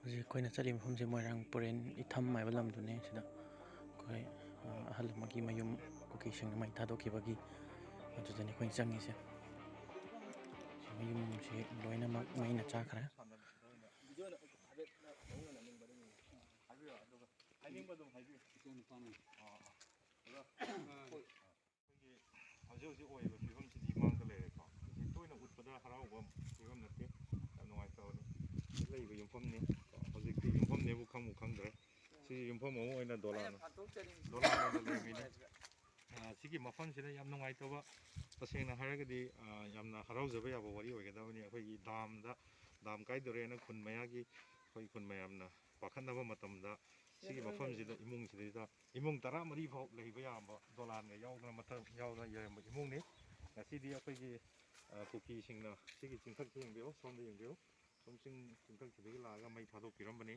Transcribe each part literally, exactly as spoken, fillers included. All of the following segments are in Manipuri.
ꯍꯧꯖꯤꯛ ꯑꯩꯈꯣꯏꯅ ꯆꯠꯂꯤꯕ ꯃꯐꯝꯁꯦ ꯃꯣꯏꯔꯥꯡ ꯄꯨꯔꯦꯟ ꯏꯊꯝ ꯍꯥꯏꯕ ꯂꯝꯗꯨꯅꯦ꯫ ꯁꯤꯗ ꯑꯩꯈꯣꯏ, ꯑ, ꯑꯍꯜ ꯑꯃꯒꯤ ꯃꯌꯨꯝ, ꯀꯨꯀꯤꯁꯤꯡꯅ ꯃꯩ ꯊꯥꯗꯣꯛꯈꯤꯕꯒꯤ, ꯑꯗꯨꯗꯅꯤ ꯑꯩꯈꯣꯏꯅ ꯆꯪꯉꯤꯁꯦ꯫ ꯁꯤ ꯃꯌꯨꯝꯁꯤ ꯂꯣꯏꯅꯃꯛ ꯃꯩꯅ ꯆꯥꯈ꯭ꯔꯦ꯫ ꯍꯥꯏꯕꯤꯌꯣ, ꯑꯗꯨꯒ ꯍꯥꯏꯅꯤꯡꯕ ꯑꯗꯨꯝ ꯍꯥꯏꯕꯤꯌꯨ꯫ ꯏꯆꯥ ꯅꯨꯄꯥꯅꯤ꯫ ꯑꯥ, ꯑꯥ꯫ ꯑꯗꯣ, ꯑꯥ꯫ ꯑꯩꯈꯣꯏꯒꯤ ꯍꯧꯖꯤꯛ ꯍꯧꯖꯤꯛ ꯑꯣꯏꯔꯤꯕ ꯐꯤꯕꯝꯁꯤꯗꯤ ꯃꯥꯡꯗ ꯂꯩꯔꯦꯀꯣ꯫ ꯃꯁꯤ ꯇꯣꯏꯅ ꯎꯠꯄꯗ ꯍꯔꯥꯎꯕ ꯐꯤꯕꯝ ꯅꯠꯇꯦ, ꯌꯥꯝ ꯅꯨꯡꯉꯥꯏꯇꯕꯅꯤ꯫ ꯁꯤ ꯂꯩꯕ ꯌꯨꯝꯐꯝꯅꯤ꯫ ꯍꯧꯖꯤꯛꯇꯤ ꯌꯨꯝꯐꯝꯅꯦꯕꯨ ꯈꯪꯕꯨ ꯈꯪꯗ꯭ꯔꯦ꯫ ꯁꯤ ꯌꯨꯝꯐꯝ ꯑꯃ ꯑꯣꯏꯅ ꯗꯣꯂꯥꯟ, ꯗꯣꯂꯥꯟ ꯑꯣꯏꯅ ꯂꯩꯕꯤꯅꯤ꯫ ꯑꯥ, ꯁꯤꯒꯤ ꯃꯐꯝꯁꯤꯗ ꯌꯥꯝ ꯅꯨꯡꯉꯥꯏꯇꯕ, ꯇꯁꯦꯡꯅ ꯍꯥꯏꯔꯒꯗꯤ, ꯑꯥ, ꯌꯥꯝꯅ ꯍꯔꯥꯎꯖꯕ ꯌꯥꯕ ꯋꯥꯔꯤ ꯑꯣꯏꯒꯗꯕꯅꯤ꯫ ꯑꯩꯈꯣꯏꯒꯤ ꯗꯥꯝꯗ, ꯗꯥꯝ ꯀꯥꯏꯗꯣꯔꯦꯅ ꯈꯨꯟ ꯃꯌꯥꯒꯤ, ꯑꯩꯈꯣꯏ ꯈꯨꯟ ꯃꯌꯥꯝꯅ ꯄꯥꯈꯠꯅꯕ ꯃꯇꯝꯗ, ꯁꯤꯒꯤ ꯃꯐꯝꯁꯤꯗ, ꯏꯃꯨꯡꯁꯤꯗꯩꯗ ꯏꯃꯨꯡ ꯇꯔꯥꯃꯔꯤ ꯐꯥꯎ ꯂꯩꯕ ꯌꯥꯔꯝꯕ, ꯗꯣꯂꯥꯟꯒ ꯌꯥꯎꯗꯅ, ꯃꯊꯛ ꯌꯥꯎꯗꯅ ꯂꯩꯔꯝꯕ ꯏꯃꯨꯡꯅꯤ꯫ ꯉꯁꯤꯗꯤ ꯑꯩꯈꯣꯏꯒꯤ, ꯑ, ꯀꯨꯀꯤꯁꯤꯡꯅ ꯁꯤꯒꯤ ꯆꯤꯡꯊꯛꯁꯤ ꯌꯦꯡꯕꯤꯌꯨ, ꯁꯣꯝꯗ ꯌꯦꯡꯕꯤꯌꯨ꯫ ꯁꯣꯝ ꯆꯤꯡ, ꯆꯤꯡꯊꯛꯁꯤꯗꯒꯤ ꯂꯥꯛꯑꯒ ꯃꯩ ꯊꯥꯗꯣꯛꯄꯤꯔꯝꯕꯅꯤ꯫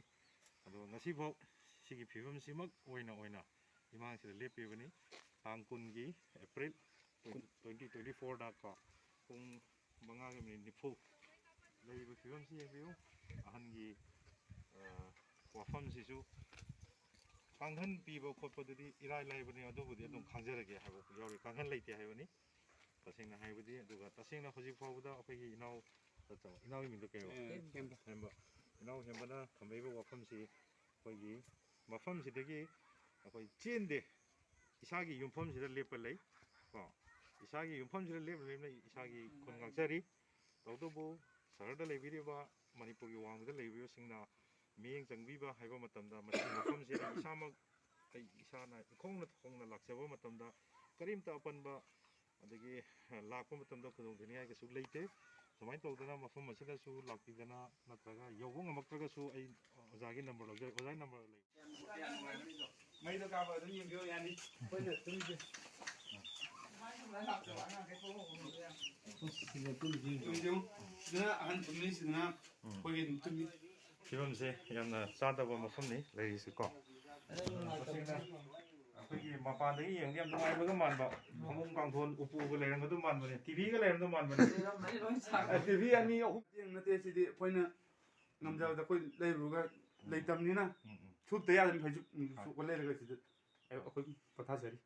ꯑꯗꯣ ꯉꯁꯤꯐꯥꯎ ꯁꯤꯒꯤ ꯐꯤꯕꯝꯁꯤꯃꯛ ꯑꯣꯏꯅ, ꯑꯣꯏꯅ ꯏꯃꯥꯡꯁꯤꯗ ꯂꯦꯞꯄꯤꯕꯅꯤ꯫ ꯇꯥꯡ ꯀꯨꯟꯒꯤ ꯑꯦꯄ꯭ꯔꯤꯜ ꯇ꯭ꯋꯦꯟꯇꯤ ꯇ꯭ꯋꯦꯟꯇꯤ ꯐꯣꯔꯗ ꯀꯣ, ꯄꯨꯡ ꯃꯉꯥꯒ ꯃꯤꯅꯤꯠ ꯅꯤꯐꯨ꯫ ꯂꯩꯔꯤꯕ ꯐꯤꯕꯝꯁꯤ ꯌꯦꯡꯕꯤꯌꯨ꯫ ꯑꯍꯟꯒꯤ, ꯑ, ꯋꯥꯐꯝꯁꯤꯁꯨ ꯀꯥꯡꯈꯟ ꯄꯤꯕ ꯈꯣꯠꯄꯗꯨꯗꯤ ꯏꯔꯥꯏ ꯂꯥꯏꯕꯅꯤ, ꯑꯗꯨꯕꯨꯗꯤ ꯑꯗꯨꯝ ꯈꯪꯖꯔꯒꯦ ꯍꯥꯏꯕ ꯌꯥꯎꯔꯤ꯫ ꯀꯥꯡꯈꯟ ꯂꯩꯇꯦ ꯍꯥꯏꯕꯅꯤ꯫ ꯇꯁꯦꯡꯅ ꯍꯥꯏꯕꯗꯤ, ꯑꯗꯨꯒ ꯇꯁꯦꯡꯅ ꯍꯧꯖꯤꯛ ꯐꯥꯎꯕꯗ ꯑꯩꯈꯣꯏꯒꯤ ꯏꯅꯥꯎ, ꯅꯠꯇꯕ, ꯏꯅꯥꯎꯒꯤ ꯃꯤꯡꯗꯣ ꯀꯩꯕ? ꯑꯦ, ꯍꯦꯝꯕ꯫ ꯍꯦꯝꯕ꯫ ꯏꯅꯥꯎ ꯍꯦꯝꯕꯅ ꯊꯝꯃꯛꯏꯕ ꯋꯥꯐꯝꯁꯤ ꯑꯩꯈꯣꯏꯒꯤ ꯃꯐꯝꯁꯤꯗꯒꯤ ꯑꯩꯈꯣꯏ ꯆꯦꯟꯗꯦ, ꯏꯁꯥꯒꯤ ꯌꯨꯝꯐꯝꯁꯤꯗ ꯂꯦꯞꯄ ꯂꯩ ꯀꯣ꯫ ꯏꯁꯥꯒꯤ ꯌꯨꯝꯐꯝꯁꯤꯗ ꯂꯦꯞꯅ ꯂꯦꯞꯅ ꯏꯁꯥꯒꯤ ꯈꯨꯟ ꯉꯥꯛꯆꯔꯤ꯫ ꯇꯧꯕꯇꯕꯨ ꯁꯍꯔꯗ ꯂꯩꯕꯤꯔꯤꯕ ꯃꯅꯤꯄꯨꯔꯒꯤ ꯋꯥꯡꯃꯗ ꯂꯩꯕꯤꯕꯁꯤꯡꯅ ꯃꯤꯠꯌꯦꯡ ꯆꯪꯕꯤꯕ ꯍꯥꯏꯕ ꯃꯇꯝꯗ ꯃꯁꯤꯒꯤ ꯃꯐꯝꯁꯤ ꯑꯩ ꯏꯁꯥꯃꯛ, ꯑꯩ ꯏꯁꯥꯅ ꯏꯈꯣꯡꯅ ꯈꯣꯡꯅ ꯂꯥꯛꯆꯕ ꯃꯇꯝꯗ ꯀꯔꯤꯝꯇ ꯑꯄꯟꯕ ꯑꯗꯒꯤ ꯂꯥꯛꯄ ꯃꯇꯝꯗ ꯈꯨꯗꯣꯡ ꯊꯤꯅꯤꯡꯉꯥꯏ ꯀꯩꯁꯨ ꯂꯩꯇꯦ꯫ ꯁꯨꯃꯥꯏꯅ ꯇꯧꯗꯅ ꯃꯐꯝ ꯑꯁꯤꯗꯁꯨ ꯂꯥꯛꯄꯤꯗꯅ ꯅꯠꯇ꯭ꯔꯒ ꯌꯧꯕ ꯉꯝꯃꯛꯇ꯭ꯔꯒꯁꯨ ꯑꯩ ꯑꯣꯖꯥꯒꯤ ꯅꯝꯕꯔ ꯂꯧꯖꯔꯦ꯫ ꯑꯣꯖꯥꯒꯤ ꯅꯝꯕꯔ ꯂꯩ꯫ ꯃꯩꯗꯣ ꯀꯥꯞꯄ ꯑꯗꯨꯝ ꯌꯦꯡꯕꯤꯌꯣ ꯌꯥꯅꯤ꯫ ꯑꯩꯈꯣꯏꯅ ꯇꯨꯝꯁꯦ꯫ ꯇꯨꯝꯁꯦ꯫ ꯁꯤꯗꯅ ꯑꯍꯟ ꯇꯨꯝꯃꯤ, ꯁꯤꯗꯅ ꯑꯩꯈꯣꯏꯒꯤ ꯑꯗꯨꯝ ꯇꯨꯝꯃꯤ꯫ ꯐꯤꯕꯝꯁꯦ ꯌꯥꯝꯅ ꯆꯥꯗꯕ ꯃꯐꯝꯅꯤ ꯂꯩꯔꯤꯁꯦ ꯀꯣ꯫ ꯇꯁꯦꯡꯅ ꯑꯩꯈꯣꯏꯒꯤ ꯃꯄꯥꯟꯗꯒꯤ ꯌꯦꯡꯕꯗ ꯌꯥꯝ ꯅꯨꯡꯉꯥꯏꯕꯒ ꯃꯥꯟꯕ, ꯐꯃꯨꯡ ꯀꯥꯡꯊꯣꯟ ꯎꯄꯨꯒ ꯂꯩꯔꯝꯒꯗꯧ ꯃꯥꯟꯕꯅꯦ, ꯇꯤꯚꯤꯒ ꯂꯩꯔꯝꯗꯧ ꯃꯥꯟꯕꯅꯦ꯫ ꯂꯩꯔꯝꯃꯅꯤ ꯂꯣꯏ ꯁꯥ-, ꯑ, ꯇꯤꯚꯤ ꯑꯅꯤ ꯑꯍꯨꯝ꯫ ꯌꯦꯡ ꯅꯠꯇꯦ ꯁꯤꯗꯤ ꯑꯩꯈꯣꯏꯅ ꯉꯝꯖꯕꯗ ꯑꯩꯈꯣꯏ ꯂꯩꯔꯨꯔꯒ ꯂꯩꯇꯕꯅꯤꯅ ꯎꯝ, ꯎꯝ꯫ ꯁꯨꯞꯇ ꯌꯥꯗꯕꯅꯤ ꯐꯩꯖꯨꯞ ꯅꯨꯡꯖꯨꯞ ꯍꯣꯏ꯫ ꯁꯨꯞꯄ ꯂꯩꯔꯒ ꯁꯤꯗ ꯑꯩ-, ꯑꯩꯈꯣꯏ ꯄꯣꯊꯥꯖꯔꯤ꯫